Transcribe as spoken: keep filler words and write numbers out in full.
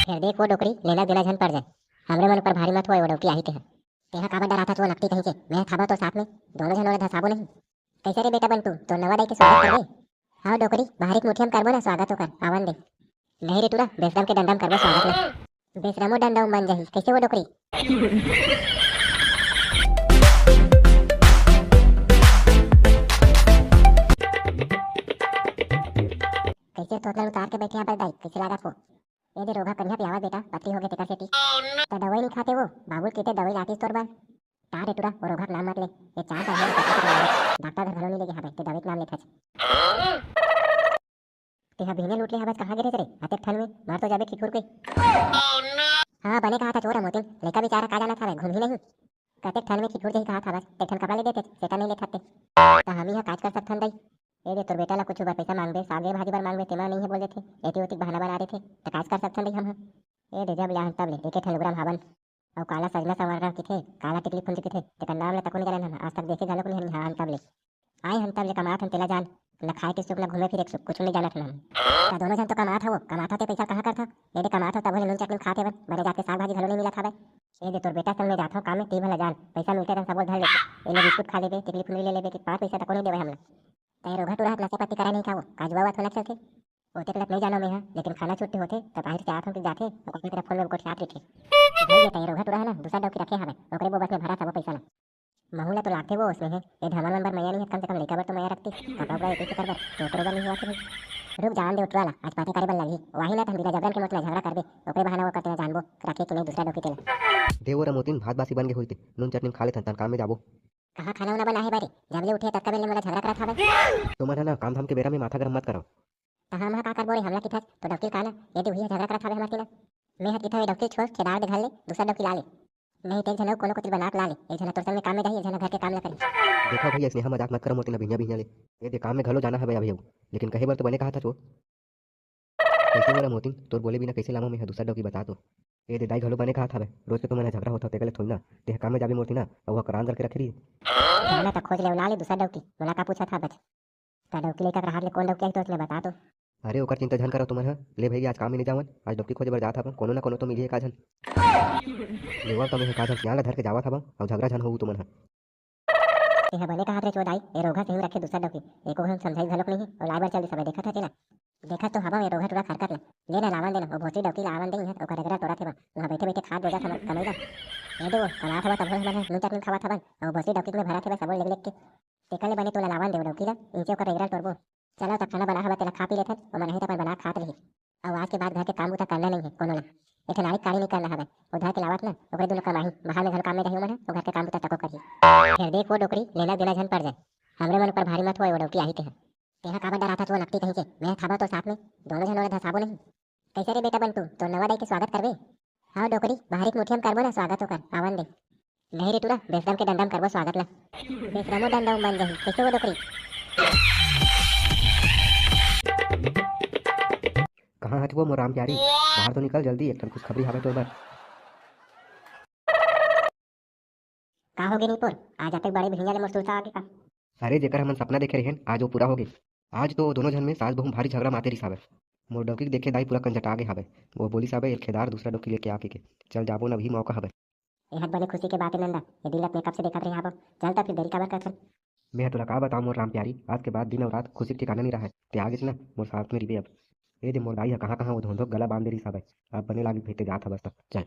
फेर देख वो डोकरी, लेना देना झन पड़ जाए, हमरे मन ऊपर भारी मत होए, वो डौकी आही तेहा। तेहा काबर डराथस वो नकटी कहीं के, मैं खाबो तो साथ में, दोनों झन ओला धसाबो नहीं। कैसे रे बेटा बंटू, तो नवा दाई के स्वागत करबे? हाँ डोकरी, बाहरी के मुठिया में करबो ना स्वागत ओकर, आवन दे। नहीं रे टूरा, बेसरम के डंडा में करबो स्वागत ना। बेसरमो डंडा में बन जाही, कैसे वो डोकरी? कैसे तोतला उतार के बैठे हैं बस दाई, कैसे लागत वो? ये दे रोगहा कनिहा पियावत बेटा, पतली होगे तेकर सेती। त दवाई नहीं खाते वो, बाबू के ते दवाई लातीस तोर बर। का रे टूरा, वो रोगहा के नाम मत ले। ये चार साल हो गे, डॉक्टर घर घलो नहीं लेगे हवे, ते दवाई के नाम लेथस। तेहा बिहने लूट ले हवस, कहाँ गिरे रे? अतेक ठन में मर तो जाबे खिखुर के। हाँ, बने कहा था चोर मोतिन, लइका बेचारा का जानत हवे, घूमही नहीं। कतेक ठन में खिखुर जही कहा था बस, एक ठन कपड़ा ले देते, सेटा नहीं लेथते। त हम ही हा काज कर सकथन दई। ए दे तोर बेटा ला कुछ बर पैसा मांगबे, सागे भाजी बर मांगबे, तेमा नहीं है बोल देथे, एती ओती बहाना बना देथे, त काज कर सकथन दई हम हा। ए दे जब ले आहन तब ले, एके ठन लुगरा म हावन। अउ काला सजना संवरना किथे, काला टिकली फुंद किथे, तेकर नाम ल तको नइ जानन हम, आज तक देखे घलोक नइ हन, हाँ, हन तब ले। आए हन तब ले कमात हन तेला जान, न खाए के सुख, न घूमे फिरे के सुख, कुछु नइ जानत हन हम। त दोनों झन तो कमात हवो, कमात हव ते पइसा कहाँ करथव? ए दे कमात हव तभो ले नून चटनी खात हेवन, बने जात के साग भाजी घलो नइ मिलत हवय। ए दे तोर बेटा संग में जाथव काम में, ती भला जान, पइसा मिलते रहन सबो धर लेते। ए ले बिस्कुट खा लेबे, टिकली फुंदरी ले लेबे कि पाँच पइसा तको नइ देवय हमला। तैं रोगहा टूरा हत नशा पाती करा नहीं खावो, का जुआ वाला खेलत चलथे? ओतेक लत नहीं जानो मेहा, लेकिन खाना छुट्टी होथे, त बाहर से आत हो कि जाथे, त कभी तेरा फोन में गोठियात रहिथे। भाई, ये तैं रोगहा टूरा है ना, दूसरा डौकी रखे हवे, ओकरे बोबस में भरा सबो पैसा ला। महू ला तो लागथे वो उसमें है, ए धमल मन बर मया नहीं है, कम से कम लइका बर तो मया रखती, कपड़ा उपड़ा एक कर बर, तो ओकरो बर नहीं हुआ थे भाई। रुक जान दे उठवा ला, आज पाती करे बर लगही, वही ना त हम बिना जबरन के मोत ला झगड़ा करबे, ओकरे बहाना वो करते ना जानबो, रखे कि नहीं दूसरा डौकी तेला। दे वो रमोतिन, भात बासी बन के होई ते, नून चटनी खा लेथन, तन काम में जाबो। कहाँ खाना उना बना है बारे? जब ले उठे ततका बेर ले मोला झगड़ा करत हवे। तुमन ह ना काम धाम के बेरा में माथा गरम मत करव। त हम ह का करबो रे, हमला किथस तो डौकी काला, ये दे उही ह झगड़ा करत हवे हमर तीना। मैं ह किथव ये डौकी छोड़, खेदार दे घर ले, दूसरा डौकी ला ले। नहीं ते एक झन अउ कोनो कोती बना के ला ले, एक झन तोर संग में काम में जाही, एक झन घर के काम ला करही। देखो भैया, स्नेहा मजाक मत करो मोर तीना बिहिया बिहिया ले। ये दे काम में घलो जाना हवे अभी अउ, लेकिन कहे बर तो बने कहा था वो। कइसे मोला मोतिन, तोर बोले बिना कइसे लामो मेंह दूसर डौकी बता तो। ए दे दाई घलो बने कहत हवय, रोज के तुमन ह झगरा होथव तेकर ले थोड़ी ना। तेंह काम में जाबे मोर तीना, अउ ओह करान करके रखे रही। जाना त खोज ले, ला ले दूसर डौकी, मोला का पूछत हवच? त डौकी लइका के राहत ले कोन डौकी आही तोर ले बता तो। अरे ओकर चिंता झन करव तुमन ह, ले भई आज काम में नइ जावन, आज डौकी खोजे बर जात हवं, कोनो ना कोनो तो मिलही का झन। लेवव त मेंह का झन सियान ला धर के जावत हवं, अउ झगरा झन होऊ तुमन ह। तेंह बने कहत रे चोदाई, ए रोगहा सिंह रखे दूसर डौकी, एको घन समझाई घलोक नहीं हे, अउ लाए बर चल दिस हवय, देखत ह तेला। देखत तो हवं ए रोगहा टूरा खरकत ला। ले ना लावन देना, ओ भोसड़ी डौकी ला आवन दे इहाँ, ओकर रेगरा टोरत हेवं, उहाँ बइठे बइठे खात बोजत हमर कमई ला। ए दे वो, कमात हवं तभो हमन ह नून चटनी खावत हवन, अउ भोसड़ी डौकी में भरत हेवय सबो लेग लेग के। तेकर ले बने तोला लावन दे ओ डौकी ला, इँचे ओकर रेगरा टोरबो। चलव त खाना बना हवय तेला खा पी लेथन, ओमन आही त अपन बना खात रही। अउ आज के बाद घर के काम बूता करना नइ हे कोनो ला। एक ठन आड़ी काड़ी नइ करना हवय। ओ धर के लावत ना, ओकरे दुनो कमाही, बाहर में घलो काम में जाही ओमन ह, ओ घर के काम बूता तको करही। फेर देख वो डोकरी, लेना देना झन पड़ जाए। हमरे मन ऊपर भारी मत होए, वो डौकी आही तेहा। तेहा काबर डराथस वो नकटी कहीं के? मैं खाबो तो साथ में, दोनों झन ओला धसाबो नहीं। कैसे रे बेटा बंटू, तो नवा दाई के स्वागत करबे? हाँ डोकरी, बाहरी के मुठिया में करबो ना स्वागत ओकर, आवन दे। नहीं रे टूरा, बेसरम के डंडा म करबो स्वागत ला। बेसरमो डंडा म बन जाही, कइसे वो डोकरी? कहाँ हच वो मोर राम प्यारी? बाहर तो निकल जल्दी, एक ठन खुशखबरी हावय तोर बर। का होगे निपोर? आज अतेक बड़े भैया ले मोर सुरता आगे का? अरे जेकर हमन सपना देखे रहेन, आज वो पूरा होगे। आज तो दोनों झन में सास बहू भारी झगरा माते रिस हावय। मोर डौकी के देखे दाई पूरा कंजटा गे हावय। वो बोलिस हावय, "एल खेदार दूसरा डौकी लेके आके के। चल जाबो न, अभी मौका हावय।" ए हत बने खुशी के बात हे नंदा, ये दिन ल अपने कब से देखत रहे हावो। चल त फिर देरी काबर करथन? मैं ह तोला का बताओं मोर राम प्यारी, आज के बाद दिन अउ रात खुशी के ठिकाना नइ रहय। ते आगेच न, मोर साथ में रिबे अब। ए दे मोर दाई ह कहाँ कहाँ वो धोंधो के गला बांध दे रिस हावय। अब बने लागे भेंटे जात हवस त चल।